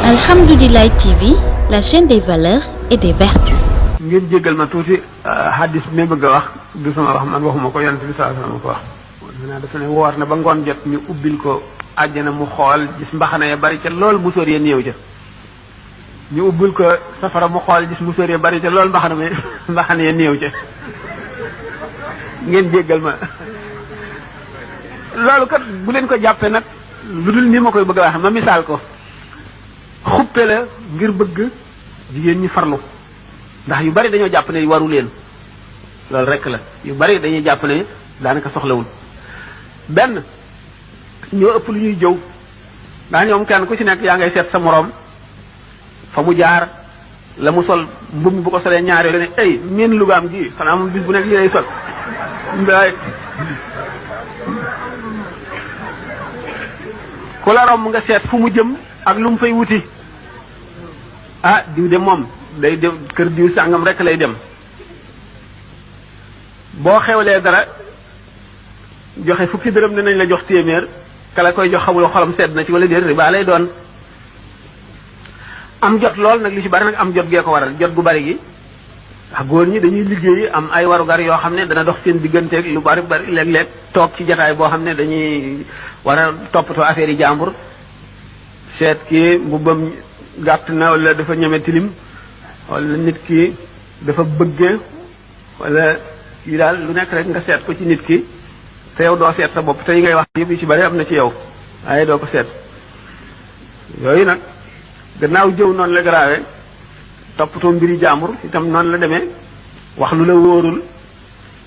Alhamdoulilah TV, la chaîne des valeurs et des vertus. ngeen jéggal ma tuuti hadis bi ma bëgg a wax du sama wax man waxuma ko yonent bi sallallahu alayhi wasallam ko wax maanaam dafa ne woor na ba ngoon jot ñu ubbil ko àjjana mu xool gis mbaxana ya bari ca lool musóor ya néew ca ñu ubbil ko safara mu xool gis musóor ya bari ca lool mbaxana ya néew ca ngeen jéggal ma loolu kat bu leen ko jàppee nag lu dul ni ma koy bëgg a wax ma misaal ko xuppe la ngir bëgg jigéen ñi farlu ndax yu bari dañoo jàpp ne waru leen loolu rek la yu bari dañuy jàpp ne daanaka soxlawul benn ñoo ëpp lu ñuy jëw ndax ñoom kenn ku ci nekk yaa ngay seet sa moroom fa mu jaar la mu sol mbubb mi bu ko solee ñaari yoon ne ay miin lugaam gi xanaa moom bis bu nekk li lay sol mbaay ku la romb nga seet fu mu jëm ak lu mu fay wuti ah diw de moom day dem kër diw sàngam rek lay dem boo xewlee dara joxe fukki dërëm ne nañ la jox téeméer kala koy jox xamuloo xolam sedd na ci wala déet riba lay doon am jot lool nag li ci bari nag am jot gee ko waral jot gu bari gi ndax góor ñi dañuy liggéey am ay warugar yoo xam ne dana dox seen digganteeg lu bari bari léeg-léeg toog ci jataay boo xam ne dañuy war a toppatoo affaire yi jàmbur seet kii mbubbam gàtt na wala dafa ñeme tilim wala nit ki dafa bëgge wala yi daal lu nekk rek nga seet ko ci nit ki te yow doo seet sa bopp te yi ngay wax yëpp yu ci bari am na ci yow waaye doo ko seet yooyu nag gannaaw jëw noonu la garaawe toppatoo mbiri jàmbur itam noonu la demee wax lu la wóorul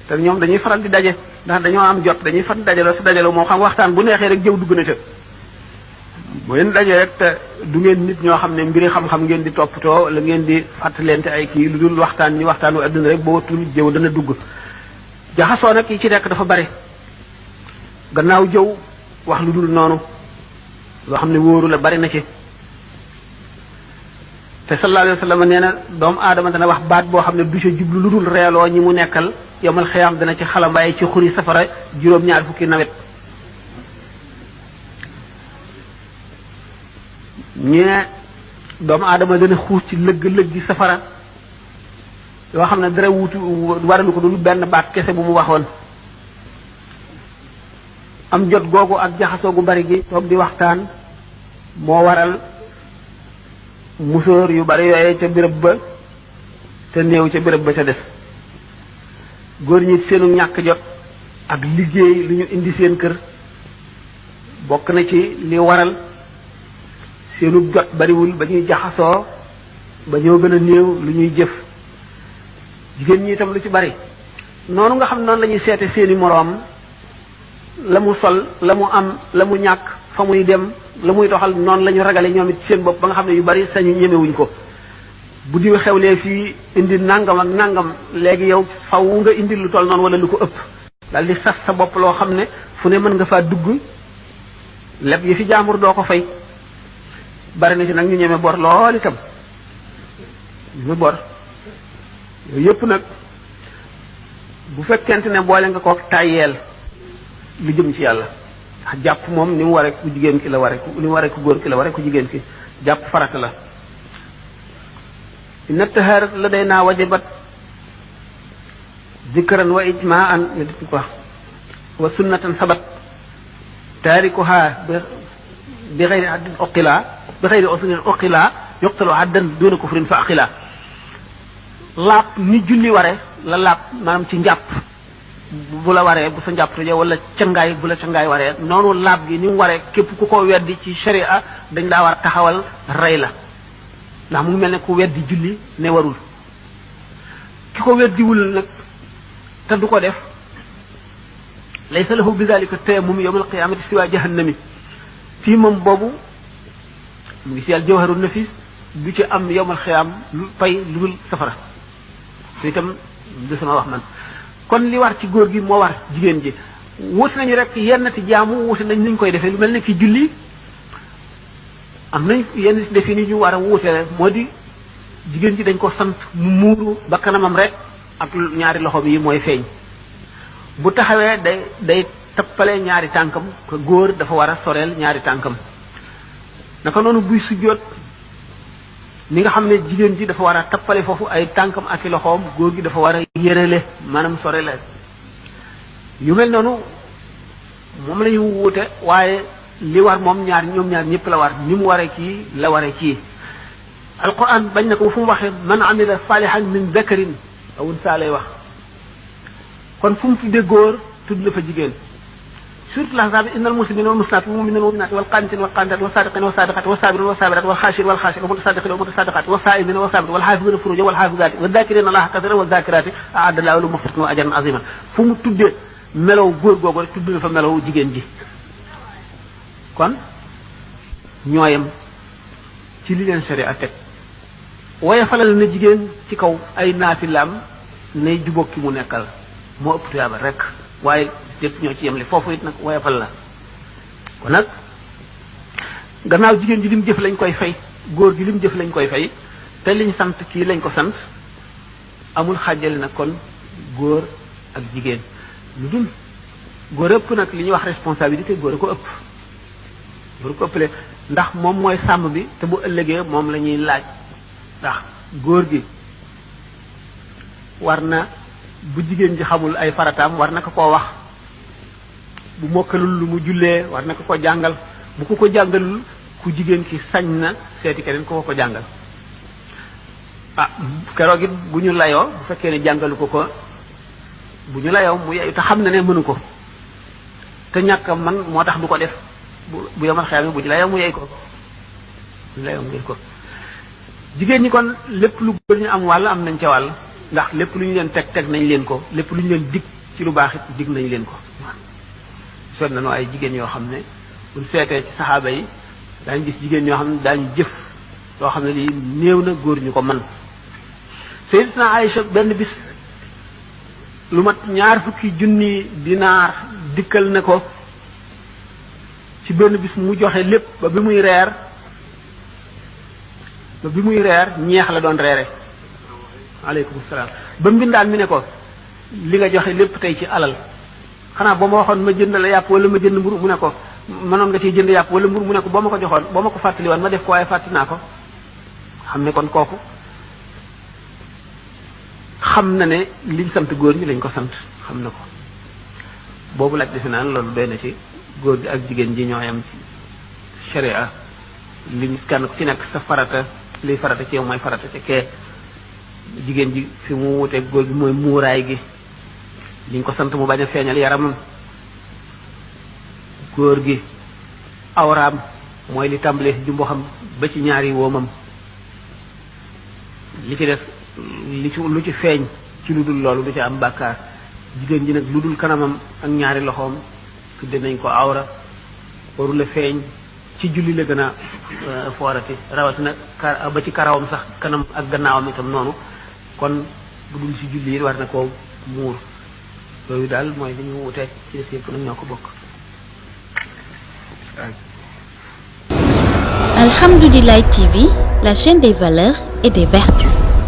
te ñoom dañuy faral di daje ndax dañoo am jot dañuy faral di dajaloo si dajaloo moo xam waxtaan bu neexee rek jëw dugg na ca bu ngeen dajee rek te du ngeen nit ñoo xam ne mbiri xam-xam ngeen di toppatoo la ngeen di fàttalente ay kii lu dul waxtaan ñi waxtaanu adduna rek boo watul jëw dana dugg jaxasoo nag yi ci nekk dafa bari gannaaw jëw wax lu dul noonu loo xam ne wóoru la bari na ci te sallallahu alayhi wa sallam nee na doomu aadama dana wax baat boo xam ne du ca jublu lu dul reeloo ñi mu nekkal yomal xiyaam dana ci xalambaay ci xuri safara juróom-ñaar fukki nawet ñee doomu aadama dana xuus ci lëgg-lëgg gi safara yoo xam ne dara wutu waralu ko dul benn baat kese bu mu waxoon am jot googu ak jaxasoo gu bari gi toog di waxtaan moo waral musóor yu bari yooyee ca béréb ba te néew ca béréb ba ca def góor ñi seenu ñàkk jot ak liggéey lu ñu indi seen kër bokk na ci li waral seenu jot bariwul ba ñuy jaxasoo ba ñoo gën a néew lu ñuy jëf jigéen ñi itam lu ci bari noonu nga xam noonu la ñuy seete seeni moroom la mu sol la mu am la mu ñàkk fa muy dem la muy doxal noonu la ñu ragale ñoom it seen bopp ba nga xam ne yu bari sañu ñemewuñ ko bu diw xewlee fii indi nangam ak nangam léegi yow faw nga indi lu toll noonu wala lu ko ëpp dal di sas sa bopp loo xam ne fu ne mën nga faa dugg leb yi fi jaambur doo ko fay bari na ci nag ñu ñeme bor lool itam ñu bor yooyu yëpp nag bu fekkente ne boole nga ko tàyyeel lu jëm ci yàlla ndax jàpp moom ni mu waree ku jigéen ki la waree ni mu waree ku góor ki la waree ku jigéen ki jàpp farata la inna taharat la day naa wajabat zikran wa ijmaan ko wa sunnatan sabat taarikuha bi xeyri haddin oqila bi xeyri usrin oqila yuqtalu haddan duna kufrin fa aqila laab ni julli ware la laab maanaam ci njàpp bu la waree bu sa njàpp tojee wala cangaay bu la cangaay waree noonu laab gi ni mu waree képp ku ko weddi ci sharia dañ daa war a taxawal rey la ndax mu ngi mel ne ku weddi julli ne warul ki ko weddiwul nag te du ko def laysa lahu bi zalika tayammum yawm al-qiyamati siwa jahannami fii moom boobu mu ngi si yàlla jawharun nafis du ci am yawm al-qiyam lu fay lu dul safara su itam du sama wax man kon li war ci góor gi moo war jigéen ji wuute nañu rek yenn ti jaamu wuute nañ nuñ koy defee lu mel ne ki julli am nañ yenn si defi ni ñu war a wuute moo di jigéen ji dañ ko sant mu muuru ba kanamam rek ak ñaari loxo yi mooy feeñ bu taxawee day tappale ñaari tànkam ko góor dafa war a soreel ñaari tànkam naka noonu buy sujjóot ni nga xam ne jigéen ji dafa war a tappale foofu ay tànkam ak i loxoom góor gi dafa war a yërale maanaam sore la yu mel noonu moom la ñu wuute waaye li war moom ñoom ñaar ñëpp la war ni mu waree kii la waree kii alquran bañ na ko fu mu waxee man amila salihan min zakarin aw unsa lay wax kon fu mu tuddee góor tudd na fa jigéen surtout l'ahzab innal muslimina wal muslimat wal mu'minina wal mu'minat wal qanitina wal qanitat was sadiqina was sadiqat was sabirina was sabirat wal khashirina wal khashirat wal mutasaddiqina wal mutasaddaqat was sa'imina was sabirin wal hafizina furujahum wal hafizat wal dhakirina allaha kathiran wal dhakirati a'adda lahu lahum maghfiratan wa ajran aziman fu mu tuddee melaw góor googu rek tudd na fa melaw jigéen ji kon ñooyam ci li leen sharia teg waaye falal na jigéen ci kaw ay naafilaam nay jubóog ki mu nekkal moo ëpp tuyaaba rek waaye lépp ñoo ci yemle foofu it nag waaye fal la kon nag gannaaw jigéen ji lim jëf lañ koy fay góor gi lim jëf lañ koy fay te liñ sant kii lañ ko sant amul xàjjale nag kon góor ak jigéen lu dul góor ëpp nag li ñuy wax responsabilité góor a ko ëpp góor a ko ëppale ndax moom mooy sàmm bi te bu ëllëgee moom la ñuy laaj ndax góor gi war na bu jigéen ji xamul ay farataam war na ko koo wax bu mokkalul lu mu jullee war na ko jàngal bu ko jàngalul ku jigéen ki sañ na seeti keneen ko jàngal keroog it bu ñu layoo bu fekkee ne jàngalu ko bu ñu layoo mu yeyu te xam na ne mënu ko te ñàkk man moo tax du ko def bu yomal xeame bu ñu layoo mu yey ko bu ñu layoo mu yey ko jigéen ñi kon lépp lu góor ñu am wàll am nañ ca wàll ndax lépp lu ñu leen teg nañ leen ko lépp lu ñu leen dig ci lu baax it dig nañ leen ko seet nañu ay jigéen yoo xam ne buñ seetee ci saxaaba yi daañu gis jigéen ñoo xam ne daañu jëf loo xam ne lii néew na góor ñu ko man Sayyidatuna Aïcha benn bis lu mat 20 junni dinaar dikkal na ko ci benn bis mu joxe lépp ba bi muy reer ñeex la doon reere aleykum salaam ba mbindaan mi ne ko li nga joxe lépp tey ci alal xanaa boo ma waxoon ma jënd la yàpp wala ma jënd mburu mu ne ko mënoon nga ciy jënd yàpp wala mburu mu ne ko boo ma ko joxoon boo ma ko fàttali woon ma def ko waaye fàtti naa ko xam ne kon kooku xam na ne liñ sant góor ñi lañ ko sant xam na ko boobu laaj defe naa loolu doy na ci góor gi ak jigéen ji ñooyam ci sharia liñ kenn ku ci nekk sa farata liy farata ci yow mooy farata ci kee jigéen ji fi mu wuteeg góor gi mooy muuraay gi liñ ko sant mu bañ a feeñal yaramam góor gi awraam mooy li tàmbalee ci jumbo xam ba ci ñaari woomam li ci def lu ci feeñ ci lu dul loolu du ci am bàkkaar jigéen ji nag lu dul kanamam ak ñaari loxoom tudde nañ ko awra waru la feeñ ci julli la gën a foorati rawatina ba ci karawam sax kanam ak gannaawam itam noonu kon bu dul ci julli yi war na koo muur yooyu daal mooy li ñu wutee ci des yëpp nag ñoo ko bokk. Alhamdoulilah TV, la chaîne des valeurs et des vertus.